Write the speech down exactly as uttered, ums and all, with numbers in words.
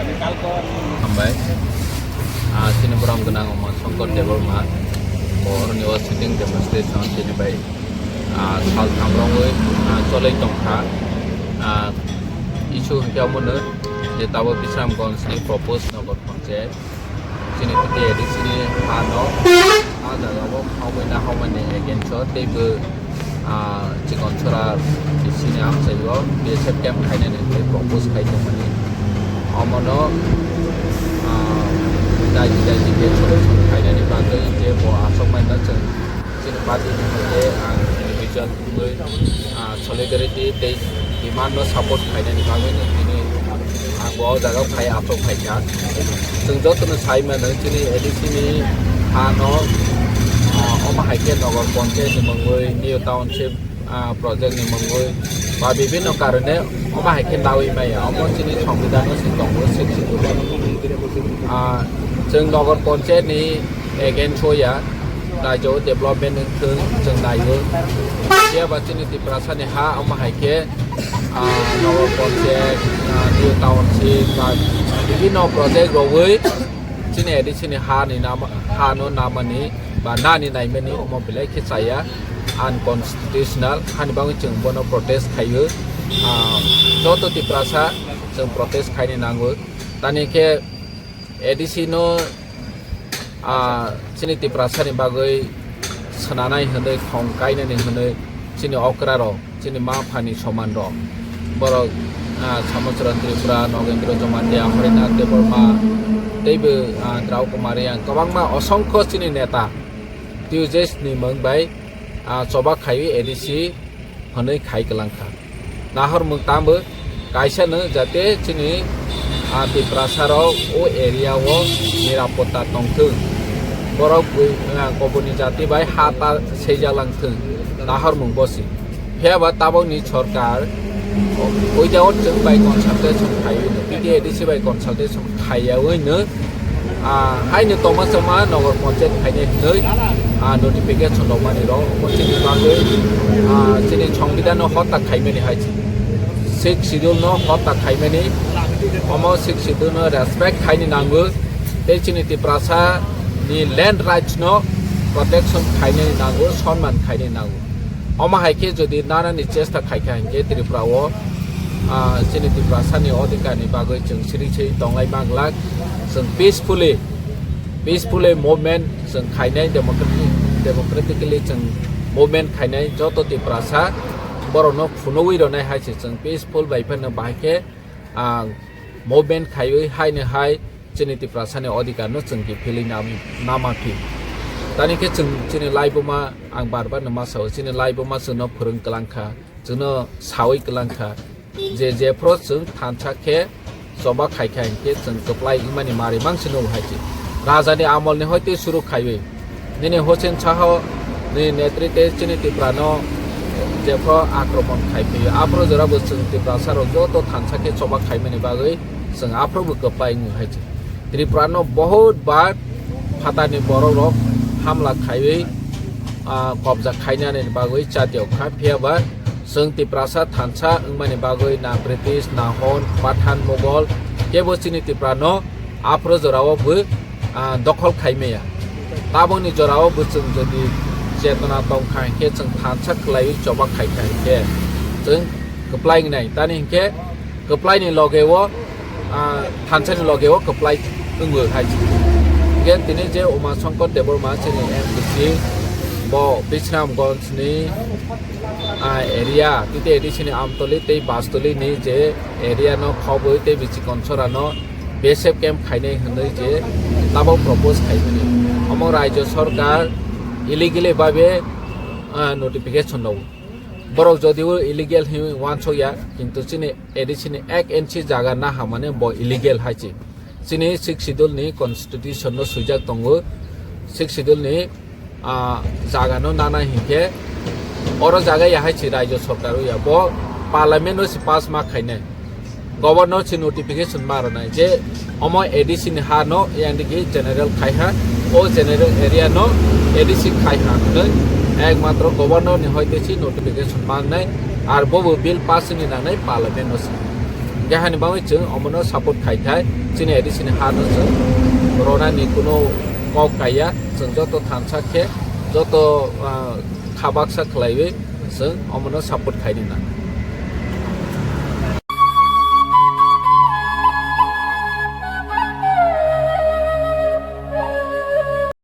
Hambai. Ah, chini borok gwnang omo Shankar Debbarma. Bo oroni o sitting demonstration chini bai, ah, sal tham rogwi, ah, cholwi tongkha. Ah, issue hwnkhe omono je tabuk Bisramganj ni proposed Nagar Panchayat. Chini T T A D C ni ha no, ha jaga o hawmai na hawmai ni against o teibo, ah, Chikon Sora D C ni amchai o B S F camp khainani tei propose khai tongmani. Omono, ah, daiji daiji khe solution khainani bagwi je bo achukmani no chwng chini party ni hwnkhe ang individual wngwi, ah, solidarity tei demand no support khainani bagwi no tini ang bo o jaga o phai achuk phaikha. Chwng jotono sai mano chini A D C ni ha no, ah, omo hai khe Nagar Panchayat ni mungwi, New Township, ah, project ni mungwi ba bibhinno karone omo hai khe nawi maya. Omo chini Songbidan o se tongo, sixth schedule o. Ah, chwng Nagar Panchayat ni against o ya, raijao development wngthwng chwng naio. Phiya ba chini Tiprasa ni ha omo hai khe, ah, Nagar Panchayat, ah, New Township ba bibhinno project rogwi chini A D C ni ha ni nama, ha no namani ba nani naimani omo belai khe chaya, unconstitutional, hani bagwi chwng bono protest khaio. Ah, joto Tiprasa chwng protest khaini nango. Tani khe A D C no, ah, chini Tiprasa ni bagwi swnanai hwnwi, thong kainani hwnwi chini okra rok, chini ma phani soman rok. Borok, ah, Samochron Tripura, Nogendra Jamatia, Harinath Debbarma, teibo, ah, Drau Kumar Reang, kwbangma osongkho chini neta T U J S ni mung bai, ah, choba khaiwi A D C hwnwi khai kwlangkha. Nahor mung tambo kaisa no jate chini, ah, Tiprasa rok o area o nirapotta tongthwng. Borok bui, ah, koboni jati bai ha ta seija langthwng. Nahor mung bosi. Phiya ba tabok ni sorkar o, oida o chwng bai consultation khai, T T A D C bai consultation khaiyawi no, ah, haino tongma chama Nagar Panchayat khainai hwnwi, ah, notification rwmani rok omo chini bagwi, ah, chini Songbidan no hota khaimani hai, sixth schedule no hota khaimani, omo sixth schedule no respect khaini nango, tei chini Tiprasa ni land rights no protection khainani nango, sonman khainani nango. Omo hai khe jodi nanani chesta khai kha hinkhe Tripura o, ah, chini Tiprasa ni odhikar ni bagwi chwng siri se tonglai manglak, chwng peacefully, peacefully movement chwng khainai, democratic, democratically chwng movement khainai joto Tiprasa borok no phunugwi rwnai hai se chwng peaceful bai phano bahai khe, ah, movement khaiwi haino hai chini Tiprasa ni odhikar no chwng kiphilwi nam-, nama phi. Tani khe chwng chini laibuma, ang bar bar no ma sao, chini laibuma chwngno phwrwng kwlang kha, chwngno sawi kwlang kha, je jephru chwng thansa khe choba khai kha hinkhe chwng kwplai wngmani mari mangsi nugo hai se. Raja ni amol ni hoite suru khaiwi nini Hosen Saha ni netrite chini Tripura no jephru akromon khai phaiwi, aphuru jora bo chwng Tiprasa rok joto thansa khe choba khaimani bagwi chwng aphuru bo kwplai wng hai se. Tripura no bahut bar phatar ni borok rok hamla khaiwi, ah, kobja khainani bagwi chatiyok kha, phiya ba chwng Tiprasa thansa wngmani bagwi na British, na Hon, Pathan, Mughal kebo chini Tripura no aphuru jora o bo, ah, dokhol khai maya. Tabokni jora o bo chwng jodi chetona tong kha hinkhe chwng thansa khwlaiwi choba khai kha hinkhe chwng kwplai wngnai. Tani hinkhe kwplai ni loge o, ah, thansa ni loge o kwplai wngwi hai. Hinkhe tini je Uma Shankar Debbarma chini M D C bo Bisramganj ni, ah, area, T T A D C ni Amtoli tei Bastoli ni je area no khobwi tei bichi Konsora no B S F camp khainai hwnwi je tabok propose khaimani. Omo Rajya Sarkar illegally babe, ah, notification rwo. Borok jodio illegal hinwi uansukya, kintu chini A D C ni ek inch jaga naha mane bo illegal hai se. Chini Sixth Schedule ni constitution no swijak tongo. Sixth Schedule ni, ah, jaga no nana hinkhe oro jaga ya hai se Rajya Sarkar o ya. Bo parliament no se pass ma khainai. Governor se notification ma rwnai je omo A D C ni ha no yang digi general khai ha, o general area no A D C khai ha hwnwi ekmatro governor ni hoite se notification ma wngnai, ar bo bo bill pass ni nangnai parliament no se. Kehani bagwi chwng omono support khai thai, chini A D C ni ha no chwng ronani kuno kok kaiya, chwng joto thansa khe, joto, ah, kha baksa khlaiwi chwng omono support khaini nang.